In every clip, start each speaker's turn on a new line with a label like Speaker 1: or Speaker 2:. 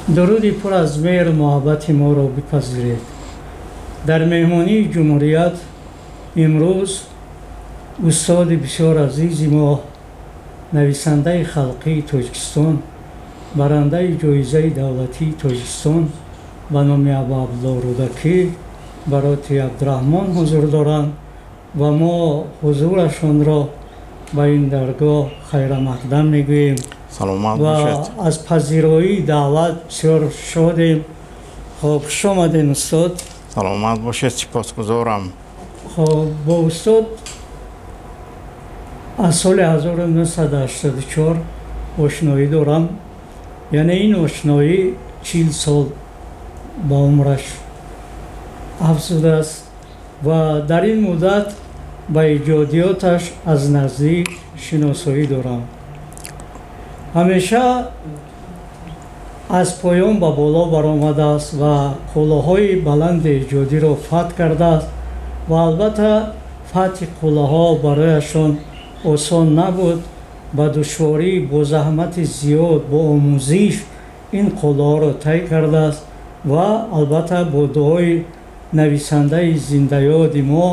Speaker 1: Дуруди пур аз меҳру муҳаббати моро бипазиред. Дар меҳмонии ҷумҳурият имрӯз устоди бисёр азизи мо, нависандаи халқии Тоҷикистон, барандаи ҷоизаи давлатии Тоҷикистон ба номи Абуабдулло Рӯдакӣ Бароти Абдураҳмон ҳузур доранд ва мо ҳузурашонро ба ин даргоҳ хайрамақдам мегӯем.
Speaker 2: Саломат
Speaker 1: ва
Speaker 2: бошед.
Speaker 1: Аз пазироии даъват бисёр шодем. Хоб, хуш омадем, устод.
Speaker 2: Саломат бошед, сипосгузорам.
Speaker 1: Хоб, бо устод аз соли 1984 ошноӣ дорам, яъне ин ошноӣ 40 сол ба умраш афзудааст ва дар ин муддат ба эҷодиёташ аз наздик шиносоӣ дорам. Ҳамеша аз поён ба боло баромадааст ва қуллаҳои баланди эҷодиро фатҳ кардааст ва албатта фатҳи қуллаҳо барояшон осон набуд. Ба душворӣ, бо заҳмати зиёд, бо омӯзиш ин қуллаҳоро тай кардааст ва албатта бо дуои нависандаи зиндаёди мо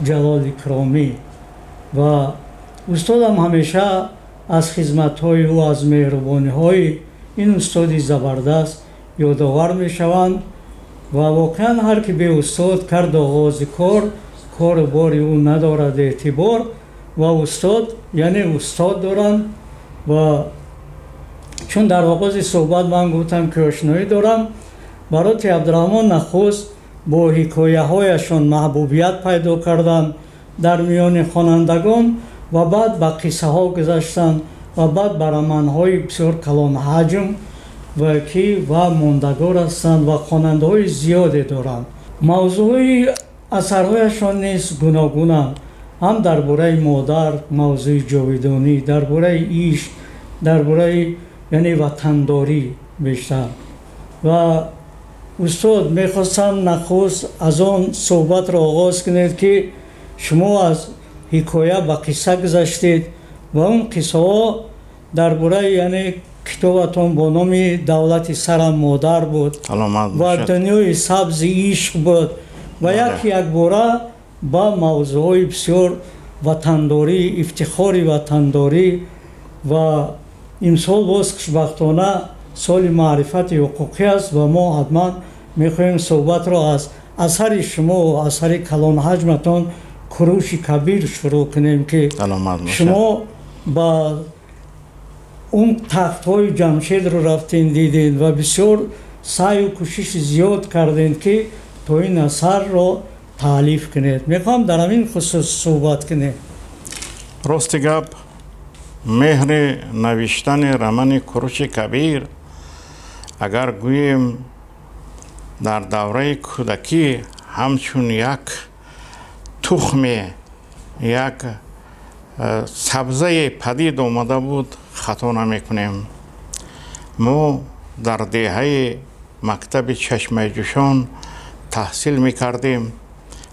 Speaker 1: Ҷалол Икромӣ. Ва устодам ҳамеша аз хизматҳои ӯ, аз меҳрубониҳои ин устоди забардаст ёдовар мешаванд ва воқеан ҳар ки беустод кард оғози кор, кору бори ӯ надорад эътибор. Ва устод яъне устод доранд. Ва чун дар оғози суҳбат ман гуфтам, ки ошноӣ дорам, Бароти Абдураҳмон нахуст бо ҳикояҳояшон маҳбубият пайдо карданд дар миёни хонандагон ва баъд ба қиссаҳо гузаштанд ва баъд ба романҳои бисёр калонҳаҷм ва ки ва мондагор ҳастанд ва хонандаҳои зиёде доранд. Мавзӯъҳои асарҳояшон низ гуногунанд, ҳам дар бораи модар, мавзӯи ҷовидонӣ, дар бораи ишқ, дар бораи яъне ватандорӣ бештар. Ва устод, мехостам нахуст аз он суҳбатро оғоз кунед, ки шумо аз ҳикоя ба қисса гузаштед ва он қиссаҳо дар бораи яъне китобатон бо номи «Давлати сарам модар» буд
Speaker 2: Саломат
Speaker 1: ва
Speaker 2: бошед.
Speaker 1: «Дунёи сабзи ишқ» буд ва як якбора ба мавзӯъҳои бисёр ватандорӣ, ифтихори ватандорӣ. Ва имсол боз хушбахтона соли маърифати ҳуқуқӣ аст ва мо ҳатман мехоҳем суҳбатро аз асари шумо, асари калонҳаҷматон «Куруши Кабир» шурӯъ кунем, ки
Speaker 2: Саломат бошед.
Speaker 1: шумо ба он тахтҳои Ҷамшедро рафтем, дидем ва бисёр саъю кӯшиши зиёд кардем, ки то ин асарро таълиф кунед. Мехоҳам дар ҳамин хусус суҳбат кунем.
Speaker 2: Рости гап, меҳри навиштани романи «Куруши Кабир», агар гӯем, дар давраи кӯдакӣ ҳамчун як тухме, як сабзае падид омада буд, хато намекунем. Мо дар деҳаи мактаби Чашмаи Ҷӯшон таҳсил мекардем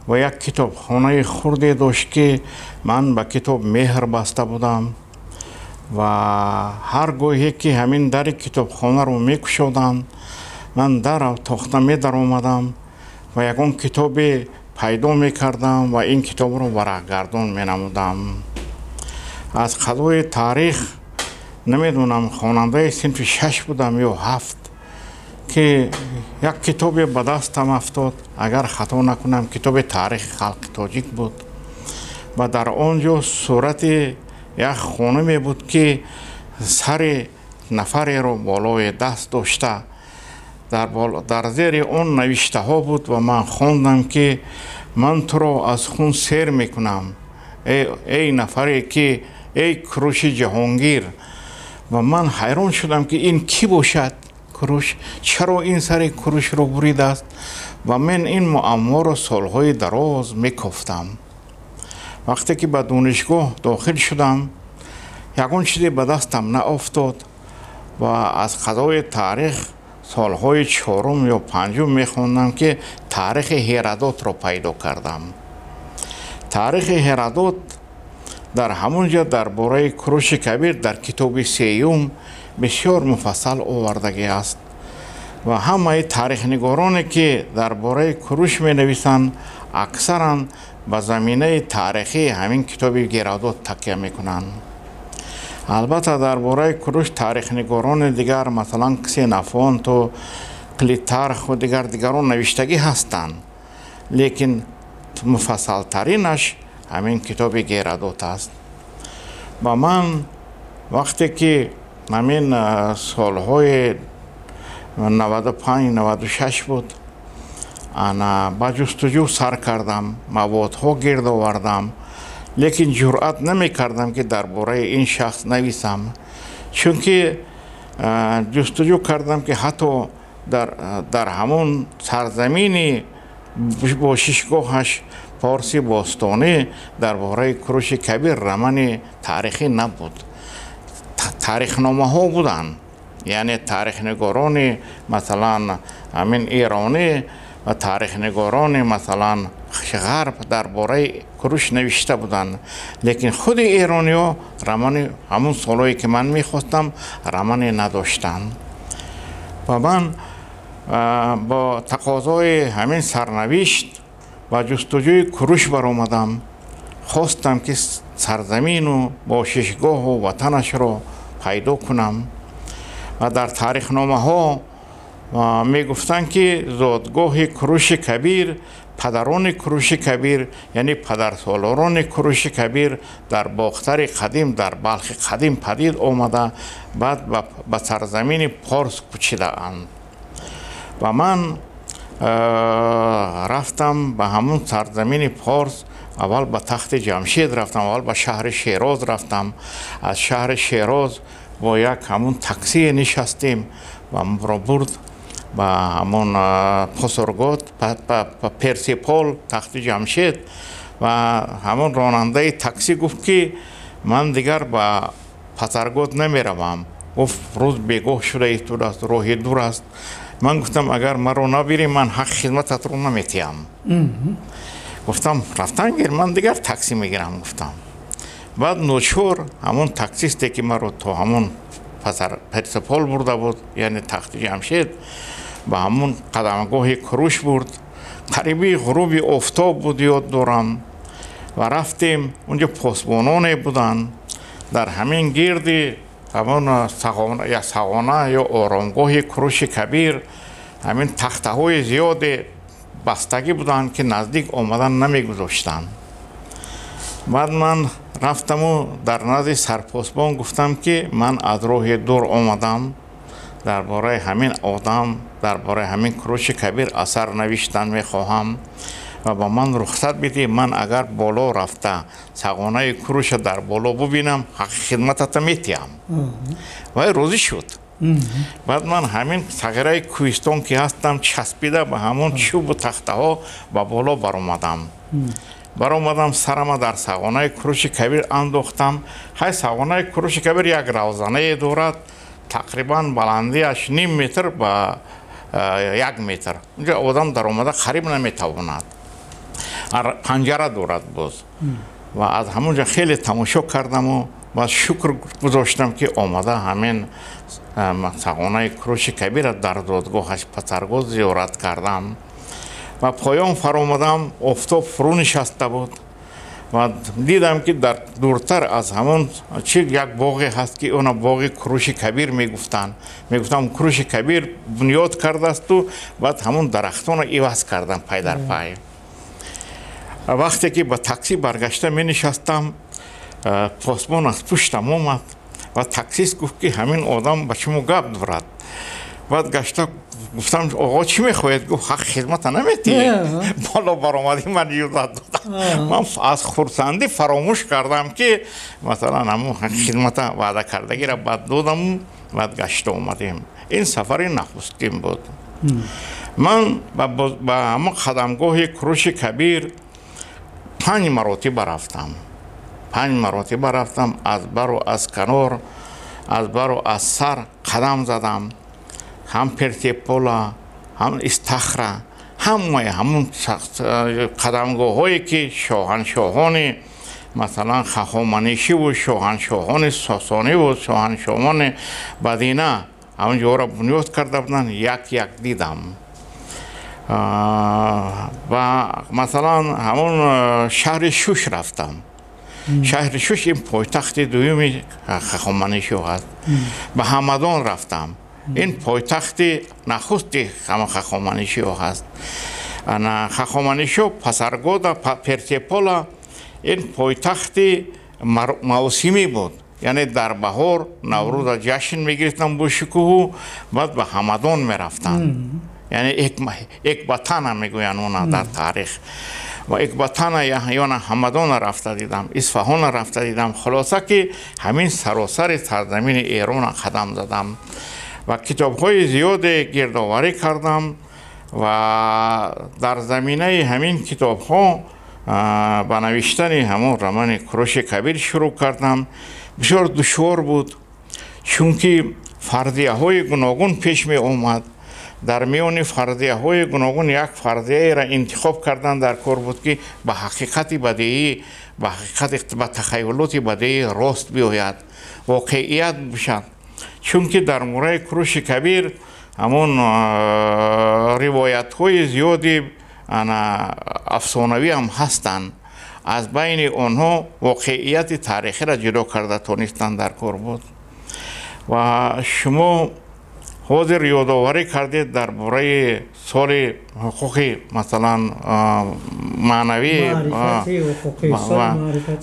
Speaker 2: ва як китобхонаи хурде дошт, ки ман ба китоб меҳр баста будам ва ҳар гоҳе ки ҳамин дари китобхонаро мекушоданд, ман дарав тохта медаромадам ва ягон китобе пайдо мекардам ва ин китобро варақгардон менамудам. Аз қазои таърих, намедонам, хонандаи синфи шаш будам ё ҳафт, ки як китобе ба дастам афтод. Агар хато накунам, китоби таърихи халқи тоҷик буд ва дар он ҷо сурати як хонуме буд, ки сари нафареро болои даст дошта, дар зери он навиштаҳо буд ва ман хондам, ки «Ман туро аз хун сер мекунам, эй нафаре ки, эй Куруши ҷаҳонгир». Ва ман ҳайрон шудам, ки ин кӣ бошад, Куруш, чаро ин сари Курушро буридааст? Ва ман ин муамморо солҳои дароз мекофтам. Вақте ки ба донишгоҳ дохил шудам, ягон чизе ба дастам наофтод ва аз қазои таърих солҳои чорум ё панҷум мехондам, ки таърихи Ҳерадотро пайдо кардам. Таърихи Ҳерадот дар ҳамон ҷо дар бораи Куруши Кабир дар китоби сеюм бисёр муфассал овардагӣ аст. Ва ҳамаи таърихнигороне ки дар бораи Куруш менависанд, аксаран ба заминаи таърихии ҳамин китоби Геродот такя мекунанд. Албатта, дар бораи Куруш таърихнигорони дигар, масалан Ксенофонту, Плутарху дигарон навиштагӣ ҳастанд, лекин муфассалтаринаш ҳамин китоби Геродот аст. Ба ман вақте ки ҳамин солҳои 95-96 буд, ана ба ҷустуҷӯ сар кардам, маводҳо гирд овардам, лекин ҷуръат намекардам, ки дар бораи ин шахс нависам, чунки ҷустуҷӯ кардам, ки ҳатто дар ҳамон сарзамини бошишгоҳаш, Форси бостонӣ, дар бораи Куруши Кабир романи таърихӣ набуд. Таърихномаҳо буданд, яъне таърихнигорони, масалан, ҳамин эронӣ ва таърихнигорони, масалан, ғарб дар бораи Куруш навишта буданд, лекин худи эрониҳо романи ҳамон солҳое ки ман мехостам, романе надоштанд. Ва ман бо тақозои ҳамин сарнавишт ба ҷустуҷӯи Куруш баромадам. Хостам, ки сарзамину бошишгоҳу ватанашро пайдо кунам. Ва дар таърихномаҳо мегуфтанд, ки зодгоҳи Куруши Кабир, падарони Куруши Кабир, яъне падарсолорони Куруши Кабир дар Бохтари қадим, дар Балхи қадим падид омада, баъд ба сарзамини Порс кӯчидаанд. Ва ман рафтам ба ҳамун сарзамини Порс. Аввал ба тахти Ҷамшед рафтам, аввал ба шаҳри Шероз рафтам. Аз шаҳри Шероз бо як ҳамун таксие нишастем ва ро бурд ба ҳамон Пасаргод, ба Персепол, тахти Ҷамшед. Ва ҳамон ронандаи таксӣ гуфт, ки ман дигар ба Пасаргод намеравам. Гуфт, рӯз бегоҳ шуда истодааст, роҳи дур аст. Ман гуфтам, агар маро набирӣ, ман ҳаққи хизмататро наметиҳам. Гуфтам, рафтан гир, ман дигар таксӣ мегирам, гуфтам. Баъд ночор ҳамон таксисте, ки маро то ҳамон Персепол бурда буд, яъне тахти Ҷамшед, ба ҳамон қадамгоҳи Куруш бурд. Қариби ғуруби офтоб буд, ёд дорам. Ва рафтем, унҷо посбононе буданд. Дар ҳамин гирди ҳамон сағона ё оромгоҳи Куруши Кабир ҳамин тахтаҳои зиёде бастагӣ буданд, ки наздик омадан намегузоштанд. Баъд ман рафтаму дар назди сарпосбон гуфтам, ки ман аз роҳи дур омадам, дар бораи ҳамин одам, дар бораи ҳамин Куруши Кабир асар навиштан мехоҳам ва ба ман рухсат бидӣ, ман агар боло рафта сағонаи Куруша дар боло бубинам, ҳаққи хидматата метиҳам. Вай розӣ шуд. Баъд ман ҳамин сағираи кӯҳистон ки ҳастам, часпида ба ҳамон чӯбу тахтаҳо ба боло баромадам. Баромадам, сарама дар сағонаи Куруши Кабир андохтам. Ҳай, сағонаи Куруши Кабир як равзанае дорад, тақрибан баландиаш ним метр ба 1 метр. Унҷо одам даромада қариб наметавонад. Панҷара дорад боз. Ва аз ҳамонҷо хеле тамошо кардаму баъд шукр гузоштам, ки омада ҳамин сағонаи Куруши Кабира дар зодгоҳаш Пасаргод зиёрат кардам. Ва поён фаромадам, офтоб фурӯ нишаста буд ва дидам, ки дар дуртар аз ҳамон чи як боғе ҳаст, ки она боғи Куруши Кабир мегуфтанд. Мегуфтам, Куруши Кабир бунёд кардаасту баъд ҳамон дарахтонро иваз кардам пай дар пай. Вақте ки ба таксӣ баргашта менишастам, посбон аз пуштам омад ва таксист гуфт, ки ҳамин одам ба шумо гап дорад. Баъд гашта гуфтам, оғо, чӣ мехоҳед? Гуфт, ҳаққи хизмата наметиҳед, боло баромадӣ, ман иҷозат додам. Ман аз хурсандӣ фаромӯш кардам, ки масалан ҳамон ҳаққи хизмата ваъда кардагиро баъд додаму баъд гашта омадем. Ин сафари нахустин буд. Ман ба ҳамон қадамгоҳи Куруши Кабир панҷ маротиба рафтам, панҷ маротиба рафтам. Аз бару аз канор, аз бару аз сар қадам задам. Ҳам Персепола, ҳам Истахра, ҳамаи ҳамун қадамгоҳҳое, ки шоҳаншоҳони, масалан, Хахоманишиву шоҳаншоҳони Сосониву шоҳаншоҳони бадина ҳамон ҷоро бунёд карда буданд, як як дидам. Ва масалан ҳамон шаҳри Шуш рафтам. Шаҳри Шуш ин пойтахти дуюми Хахоманишиҳо аст. Ба Ҳамадон рафтам. Ин пойтахти нахусти Хахоманишиҳо аст. Хахоманишиҳо Пасаргода, Персепола ин пойтахти мавсимӣ буд. Яъне дар баҳор Наврӯза ҷашн мегирифтанд бо шукӯҳу, баъд ба Ҳамадон мерафтанд. Яъне Экбатана мегӯянд она дар таърих. Ва Экбатана ёна Ҳамадона рафта дидам, Исфаҳона рафта дидам. Хулоса ки ҳамин саросари сарзамини Эрона қадам задам ва китобҳои зиёде гирдоварӣ кардам ва дар заминаи ҳамин китобҳо ба навиштани ҳамон романи Куруши Кабир шурӯъ кардам. Бисёр душвор буд, чунки фарзияҳои гуногун пеш меомад. Дар миёни фарзияҳои гуногун як фарзияеро интихоб кардан дар кор буд, ки ба ҳақиқати бадеӣ, ба ҳақиқати, ба тахайюлоти бадеӣ рост биёяд, воқеият бошад. Чунки дар бораи Куруши Кабир ҳамон ривоятҳои зиёди афсонавӣ ҳам ҳастанд. Аз байни онҳо воқеияти таърихиро ҷудо карда тонистан дар кор буд. Ва шумо ҳозир ёдоварӣ кардед дар бораи соли ҳуқуқи масалан маънавӣ,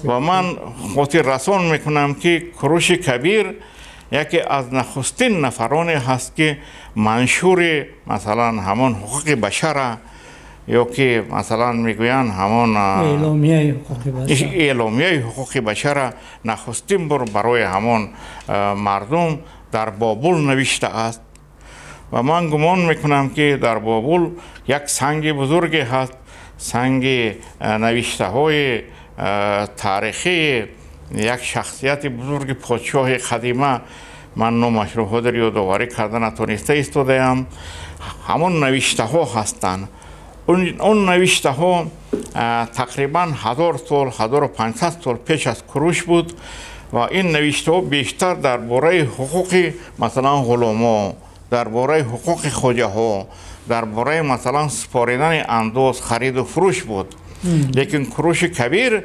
Speaker 2: ва ман хотиррасон мекунам, ки Куруши Кабир яке аз нахустин нафароне ҳаст, ки маншури масалан ҳамон ҳуқуқи башара ё ки масалан мегӯянд ҳамон эъломияи ҳуқуқи башара нахустин бор барои ҳамон мардум дар Бобул навиштааст. Ва ман гумон мекунам, ки дар Бобул як санги бузурге ҳаст, санги навиштаҳои таърихии як шахсияти бузурги подшоҳи қадима. Ман номашро ҳозир ёдоварӣ карда натониста истодаям. Ҳамон навиштаҳо ҳастанд. Он навиштаҳо тақрибан 1000 сол, 1500 сол пеш аз Куруш буд ва ин навиштаҳо бештар дар бораи ҳуқуқи масалан ғуломо, дар бораи ҳуқуқи хоҷаҳо, дар бораи масалан супоридани андоз, хариду фурӯш буд. Лекин Куруши Кабир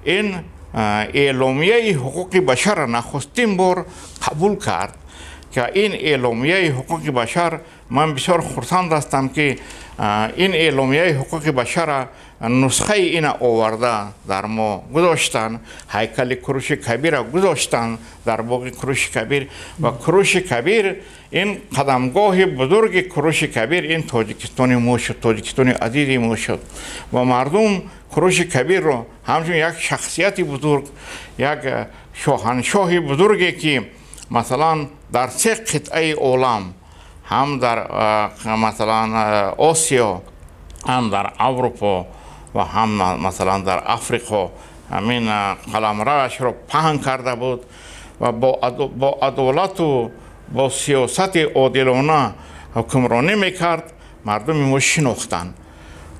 Speaker 2: ин эъломияи ҳуқуқи башарро нахустин бор қабул кард, ки ин эъломияи ҳуқуқи башар, ман бисёр хурсанд ҳастам, ки ин эъломияи ҳуқуқи башара нусхаи ина оварда дар мо гузоштанд, ҳайкали Куруши Кабира гузоштанд дар боғи Куруши Кабир. Ва Куруши Кабир ин қадамгоҳи бузурги Куруши Кабир ин Тоҷикистони мо шуд, Тоҷикистони азизи мо шуд. Ва мардум Куруши Кабирро ҳамчун як шахсияти бузург, як шоҳаншоҳи бузурге, ки масалан дар се қитъаи олам, ҳам дар масалан Осиё, ҳам дар Аврупо ва ҳам масалан дар Африқо ҳамин қаламравашро паҳн карда буд ва бо адолату бо сиёсати одилона ҳукмронӣ мекард, мардуми мо шинохтанд.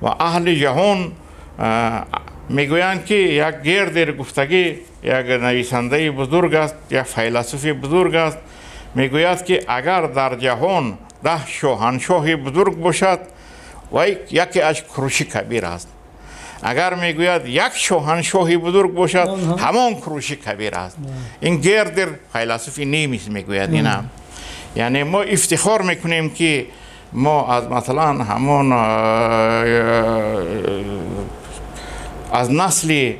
Speaker 2: Ва аҳли ҷаҳон мегӯянд, ки як Гердер гуфтагӣ, як нависандаи бузург аст, як файласуфи бузург аст, мегӯяд, ки агар дар ҷаҳон 10 шоҳаншоҳи бузург бошад, вай яке аз Куруши Кабир аст. Агар мегӯяд як шоҳаншоҳи бузург бошад, ҳамон Куруши Кабир аст. Ин Гердер файласуфи немис мегӯяд ина. Яъне мо ифтихор мекунем, ки мо аз масалан ҳамон аз насли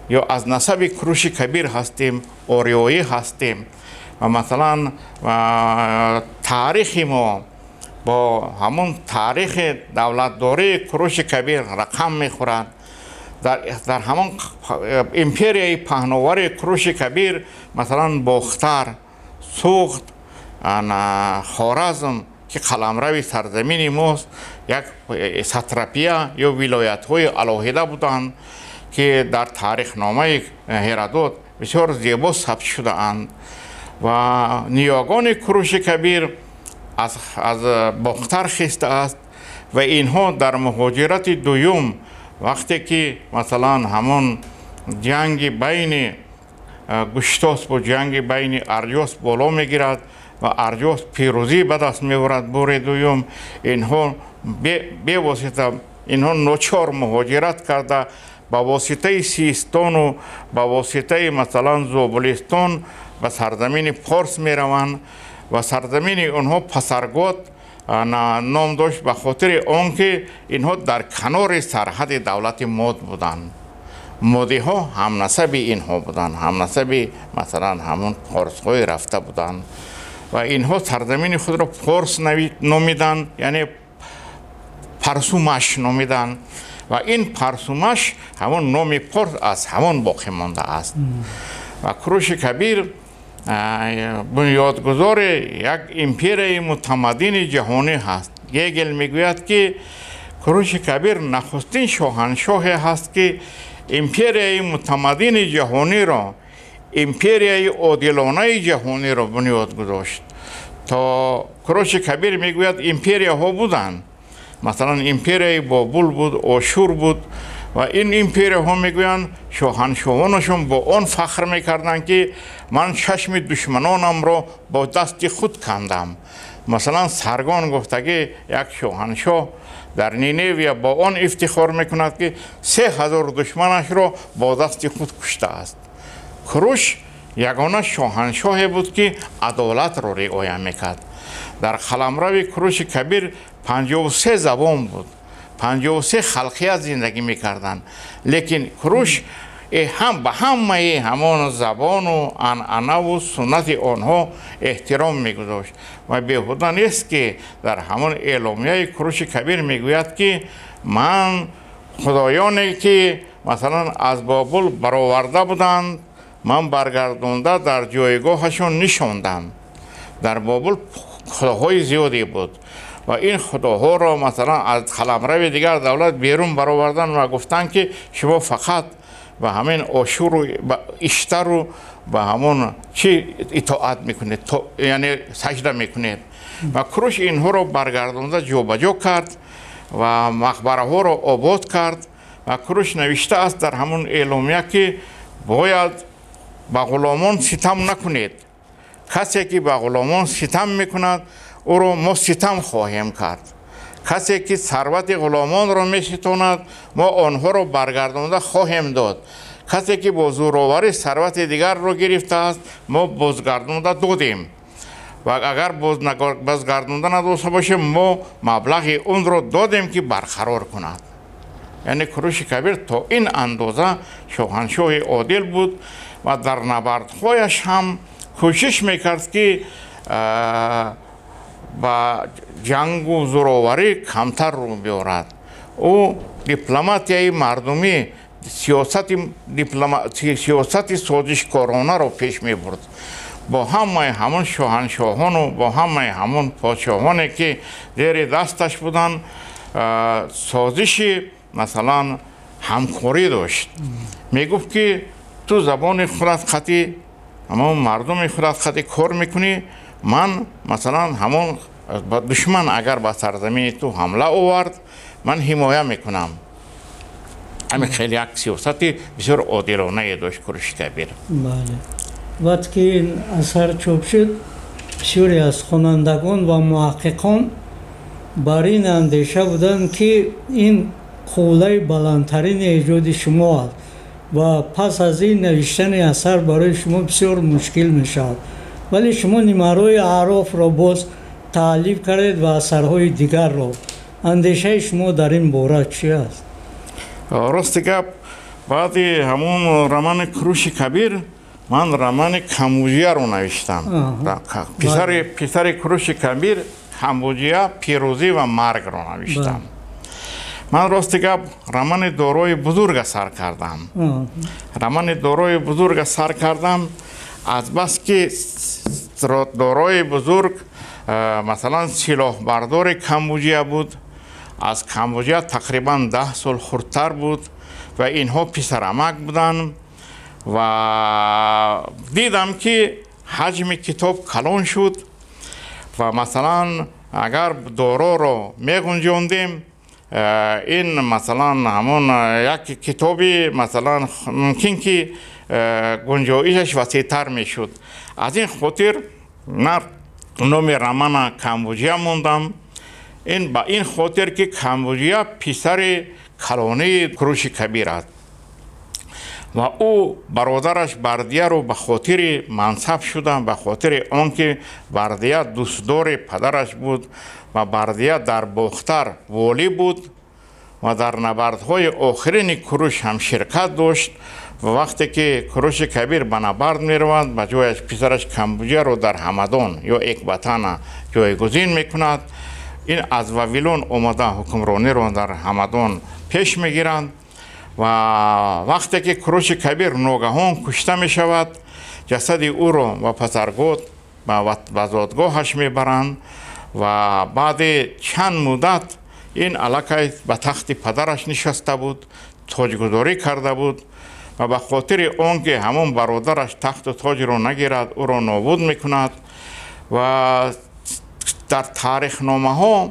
Speaker 2: ё аз насаби Куруши Кабир ҳастем, ориёӣ ҳастем. Ва масалан таърихи мо бо ҳамон таърихи давлатдории Куруши Кабир рақам мехӯрад. Дар ҳамон империяи паҳновари Куруши Кабир масалан Бохтар, Суғд, Хоразм, ки қаламрави сарзамини мост, як сатрапия ё вилоятҳои алоҳида буданд, ки дар таърихномаи Ҳеродот бисёр зебо сабт шудаанд. Ва ниёгони Куруши Кабир аз Бохтар хистааст ва инҳо дар муҳоҷирати дуюм, вақте ки масалан ҳамон ҷанги байни Гуштосп ва ҷанги байни Арёс боло мегирад, ва Арҷос пирӯзӣ ба даст меорад. Бори дуюм инҳо бевосита инҳо ночор муҳоҷират карда ба воситаи Систону ба воситаи масалан Зобулистон ба сарзамини Порс мераванд ва сарзамини онҳо Пасаргод ном дошт ба хотири он ки инҳо дар канори сарҳади давлати Мод буданд. Модиҳо ҳамнасаби инҳо буданд, ҳамнасаби масалан ҳамон порсҳои рафта буданд ва инҳо сарзамини худро Порс номиданд, яъне Парсумаш номиданд ва ин Парсумаш ҳамон номи Порс аз ҳамон боқӣ мондааст. Ва Куруши Кабир бунёдгузори як империяи мутамаддини ҷаҳонӣ ҳаст. Гегел мегӯяд, ки Куруши Кабир нахустин шоҳаншоҳе ҳаст, ки империяи мутамаддини ҷаҳониро, империяи одилонаи ҷаҳониро бунёд гузошт. То Куруши Кабир мегӯяд, империяҳо буданд, масалан империяи Бобул буд, Ошур буд ва ин империяҳо мегӯянд шоҳаншоҳонашон бо он фахр мекарданд, ки ман чашми душманонамро бо дасти худ кандам. Масалан Саргон гуфтагӣ як шоҳаншоҳ дар Ниневия бо он ифтихор мекунад, ки 3000 душманашро бо дасти худ куштааст. Куруш ягона шоҳаншоҳе буд, ки адолатро риоя мекард. Дар қаламрави Куруши Кабир 53 забон буд, 53 халқият зиндагӣ мекарданд, лекин Куруш ҳам ба ҳамаи ҳамон забону анъанаву суннати онҳо эҳтиром мегузошт ва беҳуда нест, ки дар ҳамон эъломияи Куруши Кабир мегӯяд, ки ман худоёне ки масалан аз Бобул бароварда буданд, ман баргардонда дар ҷойгоҳашон нишондам. Дар Бобул худоҳои зиёде буд ва ин худоҳоро масалан аз қаламрави дигар давлат берун баровардан ва гуфтанд, ки шумо фақат ба ҳамин Ошуру ба Иштару ба ҳамон чи итоат мекунед, яъне саҷда мекунед. Ва Куруш инҳоро баргардонда ҷобаҷо кард ва мақбараҳоро обод кард. Ва Куруш навиштааст дар ҳамон эъломия, ки бояд ба ғуломон ситам накунед. Касе ки ба ғуломон ситам мекунад, ӯро мо ситам хоҳем кард. Касе ки сарвати ғуломонро меситонад, мо онҳоро баргардонда хоҳем дод. Касе ки бо зӯроварӣ сарвати дигарро гирифтааст, мо бозгардонда додем. Ва агар бозгардонда надошта бошем, мо маблағи онро додем, ки барқарор кунад. Яъне Куруши Кабир то ин андоза шоҳаншоҳи одил буд ва дар набардҳояш ҳам кӯшиш мекард, ки ба ҷангу зӯроварӣ камтар рӯ биёрад. Ӯ дипломатияи мардумӣ, сиёсати созишкоронаро пеш мебурд. Бо ҳамаи ҳамон шоҳаншоҳону бо ҳамаи ҳамон подшоҳоне, ки зери дасташ буданд, созиши масалан ҳамкорӣ дошт. Мегуфт, ки ту забони худат хати, ҳамон мардуми худат хати кор мекунӣ, ман масалан ҳамон душман агар ба сарзамини ту ҳамла овард, ман ҳимоя мекунам. Ҳамин хеле як сиёсати бисёр одилонае дошт Куруши Кабир.
Speaker 1: Бале, вақте ки ин асар чоп шуд, бисёре аз хонандагон ва муҳаққиқон бар ин андеша буданд, ки ин қуллаи баландтарини эҷоди шумо аст ва пас аз ин навиштани асар барои шумо бисёр мушкил мешавад. Вале шумо нимарои аърофро боз таълиф кардед ва асарҳои дигарро. Андешаи шумо дар ин бора чи аст?
Speaker 2: Рости гап, баъди ҳамон романи Куруши Кабир ман романи Камбуҷияро навиштам. Писари Куруши Кабир, Камбуҷия, пирӯзӣ ва маргро навиштам. Ман рости гап романи Дорои бузурга сар кардам. Романи Дорои бузурга сар кардам, азбаски Дорои бузург масалан силоҳбардори Камбуҷия буд, аз Камбуҷия тақрибан 10 сол хурдтар буд ва инҳо писарамак буданд ва дидам, ки ҳаҷми китоб калон шуд ва масалан агар Дороро меғунҷондем, ин масалан ҳамон як китоби масалан мумкин ки гунҷоишаш васеътар мешуд. Аз ин хотир ман Номи романа Камбуҷия мондам. Ин ба ин хотир, ки Камбуҷия писари калонии Куруши Кабир аст ва ӯ бародараш Бардияро ба хотири мансаб шуда, ба хотири он ки Бардия дӯстдори падараш буд ва Бардия дар Бохтар волӣ буд ва дар набардҳои охирини Куруш ҳам ширкат дошт. Ва вақте ки Куруши Кабир ба набард меравад, ба ҷояш писараш Камбуҷияро дар Ҳамадон ё Экбатана ҷойгузин мекунад. Ин аз Вавилон омада ҳукмрониро дар Ҳамадон пеш мегиранд. Ва вақте ки Куруши Кабир ногаҳон кушта мешавад, ҷасади ӯро ба Пасаргод, ба зодгоҳаш мебаранд ва баъди чанд муддат ин аллакай ба тахти падараш нишаста буд, тоҷгузорӣ карда буд ва ба хотири он ки ҳамон бародараш тахту тоҷро нагирад, ӯро нобуд мекунад. Ва дар таърихномаҳо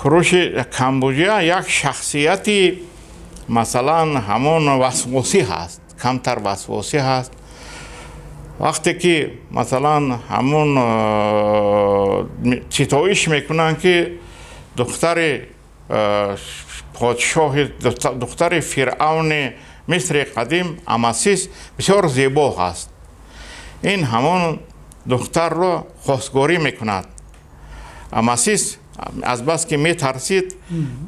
Speaker 2: Куруши Камбуҷия як шахсияти, масалан, ҳамон васвосӣ ҳаст, камтар васвосӣ ҳаст. Вақте ки, масалан, ҳамон ситоиш мекунанд, ки духтари подшоҳи, духтари фиръавни Мисри қадим Амасис бисёр зебо ҳаст, ин ҳамон духтарро хостгорӣ мекунад. Амасис азбаски метарсид,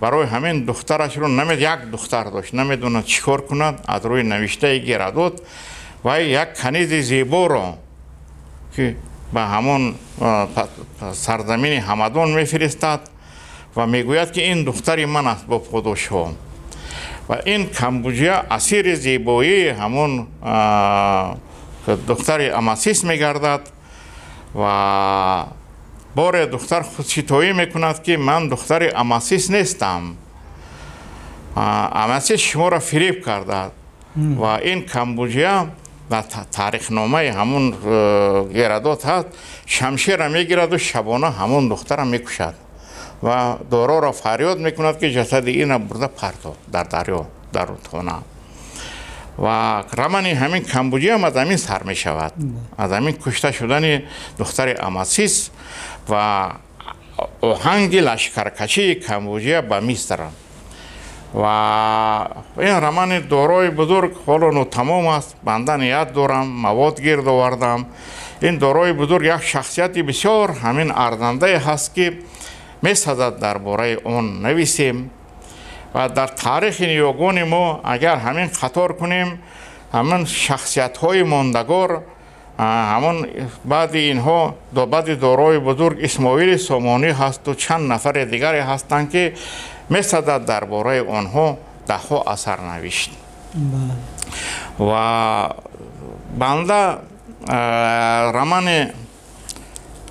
Speaker 2: барои ҳамин духтарашро намед, як духтар дошт, намедонад чӣ кор кунад. Аз рӯи навиштаи Геродот, вай як канизи зеборо ки ба ҳамон сарзамини Ҳамадон мефиристад ва мегӯяд, ки ин духтари ман аст бо подошҳо. Ва ин Камбуҷия асири зебоии ҳамон духтари Амасис мегардад. Ва боре духтар худситоӣ мекунад, ки ман духтари Амасис нестам, Амасис шуморо фиреб кардааст. Ва ин Камбуҷия, дар таърихномаи ҳамон Геродот ҳаст, шамшера мегираду шабона ҳамон духтара мекушад ва Дороро фарёд мекунад, ки ҷасади ина бурда парто дар дарё, дар рудхона. Ва романи ҳамин Камбуҷиям аз ҳамин сар мешавад, аз ҳамин кушта шудани духтари Амасис ва оҳанги лашкаркашии Камбуҷия ба Миср. Ва ин романи Дорои Бузург ҳоло нотамом аст. Банда ният дорам, мавод гирд овардам. Ин Дорои Бузург як шахсияти бисёр ҳамин арзандае ҳаст, ки месазад дар бораи он нависем. Ва дар таърихи ниёгони мо агар ҳамин қатор кунем, ҳамин шахсиятҳои мондагор, ҳамон баъди инҳо, баъди Дорои Бузург, Исмоили Сомонӣ ҳасту чанд нафари дигаре ҳастанд, ки месазад дар бораи онҳо даҳҳо асар навишт. Ва банда романи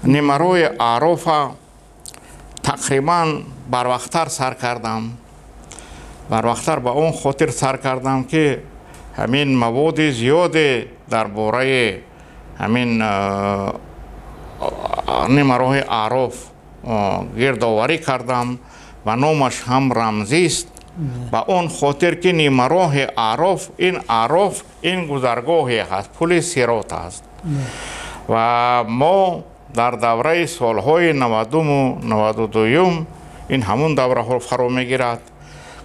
Speaker 2: Нимарои Аърофа тақрибан барвақттар сар кардам. Барвақттар ба он хотир сар кардам, ки ҳамин маводи зиёде дар бораи ҳамин Нимароҳи Аъроф гирдоварӣ кардам ва номаш ҳам рамзист, ба он хотир ки Нимароҳи Аъроф, ин Аъроф ин гузаргоҳе ҳаст, пули Сирот аст. Ва мо дар давраи солҳои 90-уму 92-юм, ин ҳамон давраҳо фаро мегирад,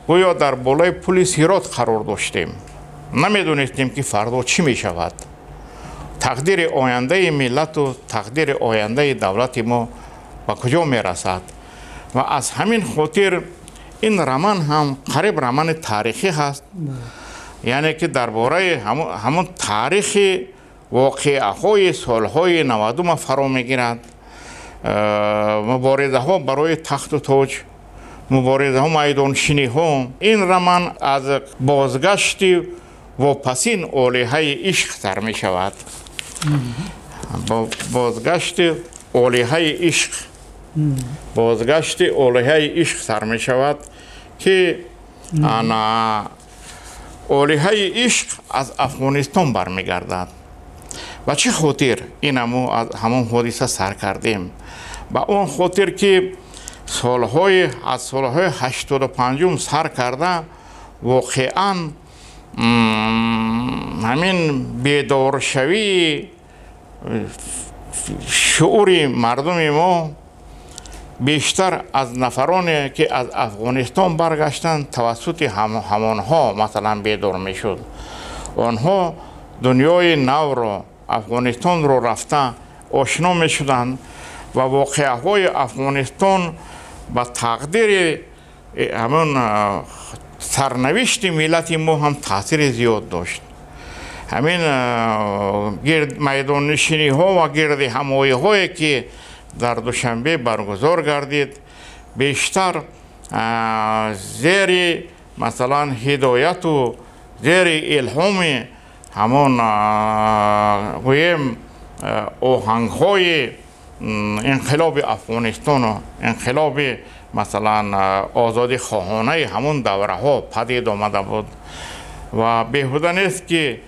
Speaker 2: гӯё дар болои пули Сирот қарор доштем, намедонистем, ки фардо чӣ мешавад, тақдири ояндаи миллату тақдири ояндаи давлати мо ба куҷо мерасад. Ва аз ҳамин хотир ин роман ҳам қариб романи таърихӣ ҳаст, яъне ки дар бораи ҳамон таърихи воқеаҳои солҳои 90-ума фаро мегирад, муборизаҳо барои тахту тоҷ, муборизаҳо, майдоншиниҳо. Ин роман аз бозгашти вопасин олиҳаи ишқ сар мешавад, бозгашти олиҳаи ишқ, бозгашти олиҳаи ишқ сар мешавад, ки ана олиҳаи ишқ аз Афғонистон бармегардад. Ба чӣ хотир инамо аз ҳамон ҳодиса сар кардем? Ба он хотир, ки солҳои аз солҳои 85-ум сар карда воқеан ҳамин бедоршавии Шуури мардуми мо бештар аз нафароне ки аз Афғонистон баргаштанд, тавассути ҳамонҳо масалан бедор мешуд. Онҳо дунёи навро, Афғонистонро рафта ошно мешуданд ва воқеаҳои Афғонистон ба тақдири ҳамон сарнавишти миллати мо ҳам таъсири зиёд дошт. Ҳамин майдоннишиниҳо ва гирди ҳамоиҳое ки дар Душанбе баргузор гардид, бештар зери масалан ҳидояту зери илҳоми ҳамон гӯем оҳангҳои инқилоби Афғонистону инқилоби масалан озодихоҳонаи ҳамон давраҳо падид омада буд. Ва беҳуда нест ки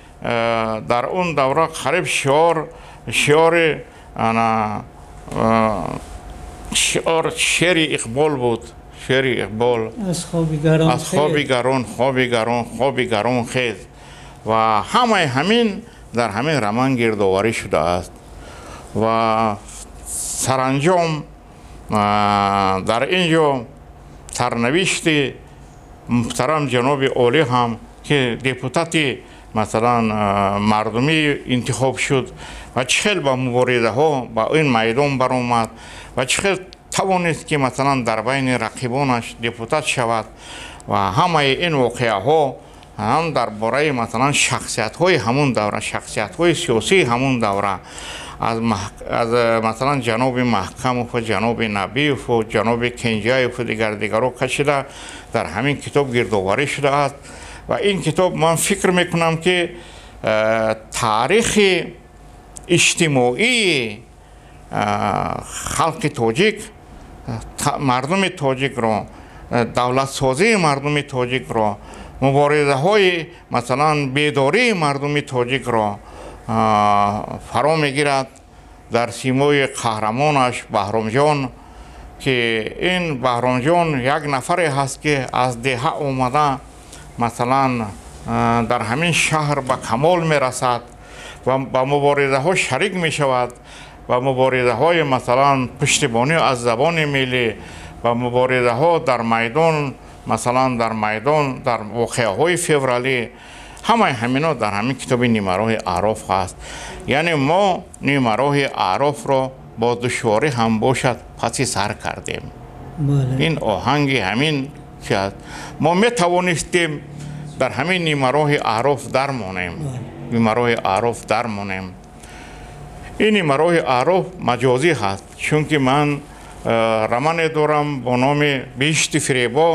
Speaker 2: дар он давра қариб шиори шиор шеъри Иқбол буд. Шеъри Иқбол
Speaker 1: аз хоби гарон,
Speaker 2: аз хоби гарон, хоби гарон, хоби гарон хез. Ва ҳамаи ҳамин дар ҳамин роман гирдоварӣ шудааст. Ва саранҷом дар ин ҷо сарнавишти муҳтарам ҷаноби олӣ ҳам ки депутати масалан мардумӣ интихоб шуд ва чӣ хел ба муборизаҳо ба ин майдон баромад ва чӣ хел тавонист ки масалан дар байни рақибонаш депутат шавад. Ва ҳамаи ин воқеаҳо ҳам дар бораи масалан шахсиятҳои ҳамун давра, шахсиятҳои сиёсии ҳамун давра аз масалан ҷаноби Маҳкамов ва ҷаноби Набиев ва ҷаноби Кенҷаев ва дигаро кашида дар ҳамин китоб гирдоварӣ шудааст. Ва ин китоб ман фикр мекунам ки таърихи иҷтимоии халқи тоҷик, мардуми тоҷикро, давлатсозии мардуми тоҷикро, муборизаҳои масалан бедории мардуми тоҷикро фаро мегирад дар симои қаҳрамонаш Баҳромҷон, ки ин Баҳромҷон як нафаре ҳаст ки аз деҳа омада масалан дар ҳамин шаҳр ба камол мерасад ва ба муборизаҳо шарик мешавад ва муборизаҳои масалан пуштибонӣ аз забони миллӣ ва муборизаҳо дар майдон, масалан дар майдон дар воқеаҳои февралӣ, ҳамаи ҳамино дар ҳамин китоби Нимароҳи аъроф ҳаст. Яъне мо нимароҳи аърофро бо душворӣ ҳам бошад паси сар кардем. Ин оҳанги ҳамин чи аст. Мо метавонистем дар ҳамин нимароҳи аъроф дармонем, нимароҳи аъроф дармонем. Ин нимароҳи аъроф маҷозӣ ҳаст, чунки ман романе дорам бо номи Биҳишти фиребо.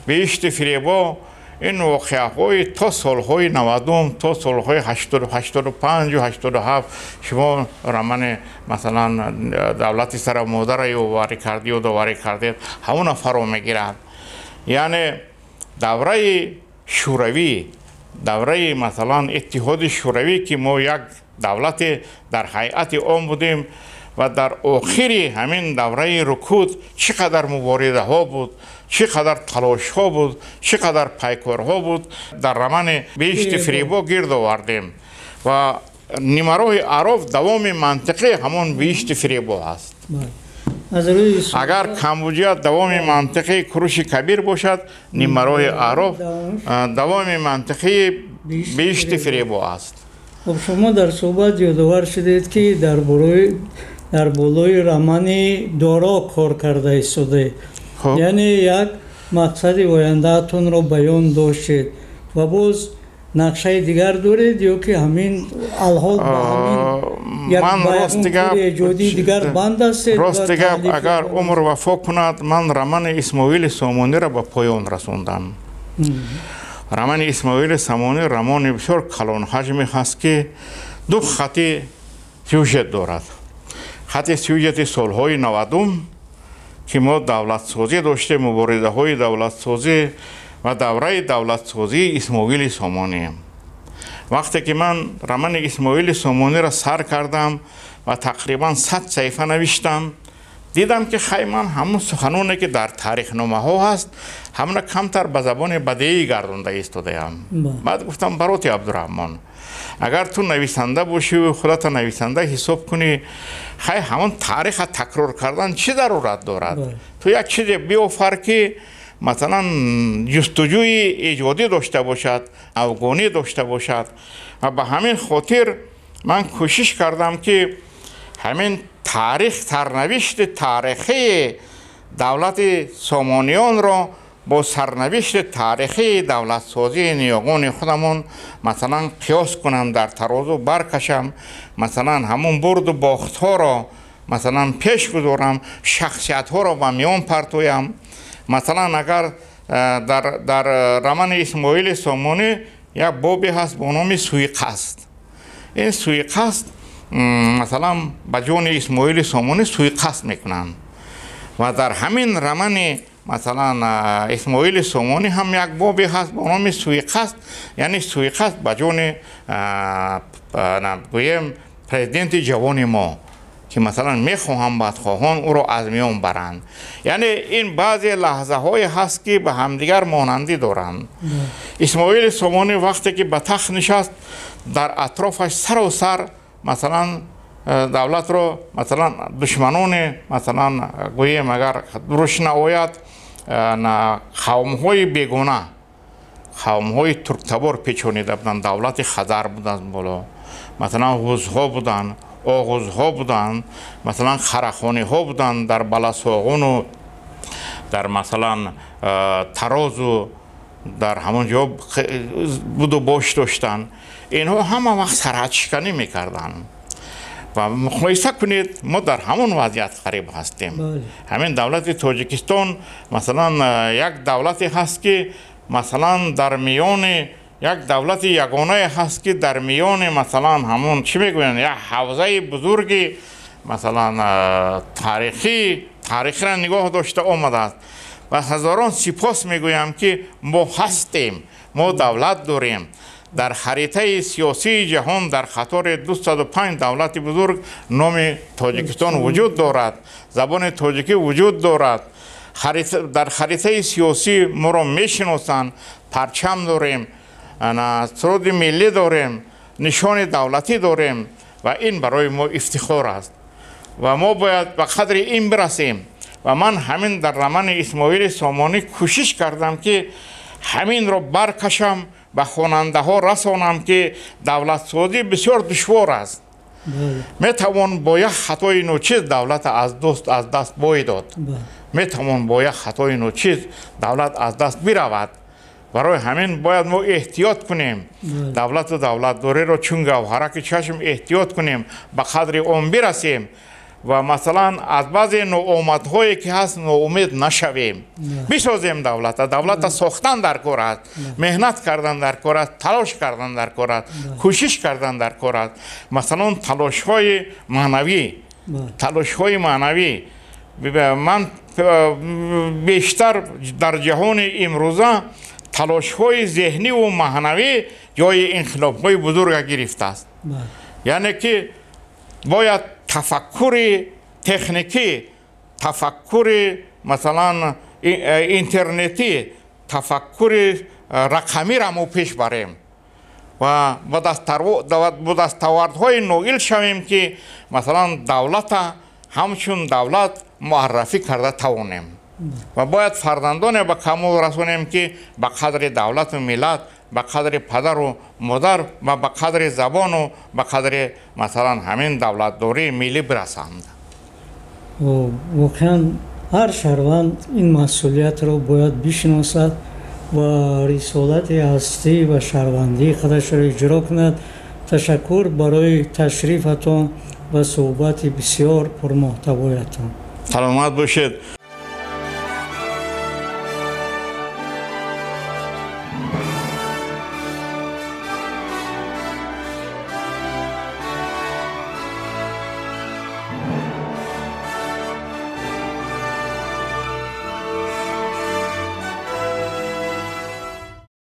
Speaker 2: Биҳишти фиребо ин воқеаҳои то солҳои 90, то солҳои 85 87 шумо романи масалан давлати сарамодара ёдоварӣ кардед, ҳамона фаро мегирад. Яъне давраи шӯравӣ, давраи масалан Иттиҳоди Шӯравӣ ки мо як давлате дар ҳайати он будем ва дар охири ҳамин давраи рукуд чӣ қадар муборизаҳо буд, чӣ қадар талошҳо буд, чӣ қадар пайкорҳо буд, дар романи Биҳишти фиребо гирд овардем. Ва нимароҳи аъроф давоми мантиқии ҳамон Биҳишти фиребо ҳаст. Агар Камбуҷия давоми мантиқии Куруши Кабир бошад, нимароҳи аъроф давоми мантиқии Биҳишти фиребо аст.
Speaker 1: Хуб, шумо дар суҳбат ёдовар шудед ки дар болои романи Доро кор карда истодаед. Яъне як мақсади ояндаатонро баён доштед ва боз нақшаи дигар доред ё ки ҳамин алҳол ба ҳамин як эҷодии дигар банд ҳастед?
Speaker 2: Рости гап, агар умр вафо кунад, ман романи Исмоили Сомониро ба поён расондам. Романи Исмоили Сомонӣ романи бисёр калонҳаҷме ҳаст ки ду хати сюжет дорад. Хати сюжети солҳои 90 ки мо давлатсозӣ доштем, муборизаҳои давлатсозӣ ва давраи давлатсозии Исмоили Сомонӣ. Вақте ки ман романи Исмоили Сомониро сар кардам ва тақрибан 100 саҳифа навиштам, дидам ки хай ман ҳамон суханоне ки дар таърихномаҳо ҳаст, ҳамона камтар ба забони бадеӣ гардонда истодаям. Баъд гуфтам, бароти Абдураҳмон, Агар ту нависанда бошӣ ва худатро нависанда ҳисоб кунӣ, хай ҳамон таъриха такрор кардан чӣ зарурат дорад? Ту як чизе биёфар, ки масалан ҷустуҷӯи эҷодӣ дошта бошад, афғонӣ дошта бошад. Ва ба ҳамин хотир ман кӯшиш кардам, ки ҳамин таърих, сарнавишти таърихии давлати Сомониёнро бо сарнавишти таърихии давлатсозии ниёгони худамон масалан қиёс кунам, дар тарозу баркашам, масалан ҳамон бурду бохтҳоро масалан пеш гузорам, шахсиятҳоро ба миён партоям. Масалан, агар дар романи Исмоили Сомонӣ як бобе ҳаст бо номи суиқасд. Ин суиқасд, масалан, ба ҷони Исмоили Сомонӣ суиқасд мекунанд. Ва дар ҳамин романи масалан Исмоили Сомонӣ ҳам як бобе ҳаст бо номи суиқасд, яъне суиқасд ба ҷони, гӯем, президенти ҷавони мо, ки масалан мехоҳам бадхоҳон ӯро аз миён баранд. Яъне ин баъзе лаҳзаҳое ҳаст, ки ба ҳамдигар монандӣ доранд. Исмоили Сомонӣ вақте ки ба тахт нишаст, дар атрофаш сару сар масалан давлатро масалан душманони, масалан, гӯем, агар дуруст наояд, қавмҳои бегона, қавмҳои турктабор печонида буданд. Давлати Хазар буданд боло, масалан ғузҳо буданд, оғузҳо буданд, масалан қарахониҳо буданд дар Баласоғуну дар масалан Тарозу, дар ҳамон ҷо буду бош доштанд. Инҳо ҳама вақт сарҳадшиканӣ мекарданд. Ва муқоиса кунед, мо дар ҳамон вазъият қариб ҳастем. Ҳамин давлати Тоҷикистон масалан як давлате ҳаст, ки масалан дар миёни як давлати ягонае ҳаст, ки дар миёни масалан ҳамон чӣ мегӯянд, як ҳавзаи бузурги масалан таърихӣ, таърихиро нигоҳ дошта омадааст. Ва ҳазорон сипос мегӯям, ки мо ҳастем, мо давлат дорем. Дар харитаи сиёсии ҷаҳон дар қатори 205 давлати бузург номи Тоҷикистон вуҷуд дорад, забони тоҷикӣ вуҷуд дорад. Дар харитаи сиёсӣ моро мешиносанд, парчам дорем, суруди миллӣ дорем, нишони давлатӣ дорем ва ин барои мо ифтихор аст. Ва мо бояд ба қадри ин бирасем. Ва ман ҳамин дар романи Исмоили Сомонӣ кӯшиш кардам, ки ҳаминро баркашам, ба хонандаҳо расонам, ки давлатсозӣ бисёр душвор аст. Метавон бо як хатои ночиз давлата аз даст бой дод, метавон бо як хатои ночиз давлат аз даст биравад. Барои ҳамин бояд мо эҳтиёт кунем, давлату давлатдориро чун гавҳараки чашм эҳтиёт кунем, ба қадри он бирасем ва масалан аз баъзе ноомадҳое ки ҳаст ноумед нашавем. Бисозем давлата. Давлата сохтан дар кор аст, меҳнат кардан дар кор аст, талош кардан дар кор аст, кӯшиш кардан дар кор аст. Масалан, талошҳои маънавӣ, талошҳои маънавӣ. Ман бештар дар ҷаҳони имрӯза талошҳои зеҳниву маънавӣ ҷои инқилобҳои бузурга гирифтааст. Яъне ки бояд тафаккури техникӣ, тафаккури масалан интернетӣ, тафаккури рақамиро мо пеш барем ва ба дастовардҳои ноил шавем, ки масалан давлата ҳамчун давлат муаррафӣ карда тавонем. Ва бояд фарзандоне ба камол расонем, ки ба қадри давлату миллат, ба қадри падару модар ва ба қадри забону ба қадри масалан ҳамин давлатдории миллӣ бирасанд.
Speaker 1: Воқеан, ҳар шаҳрванд ин масъулиятро бояд бишиносад ва рисолати ҳастӣ ва шаҳрвандии худашро иҷро кунад. Ташаккур барои ташрифатон ва суҳбати бисёр пурмуҳтавоятон.
Speaker 2: Саломат бошед.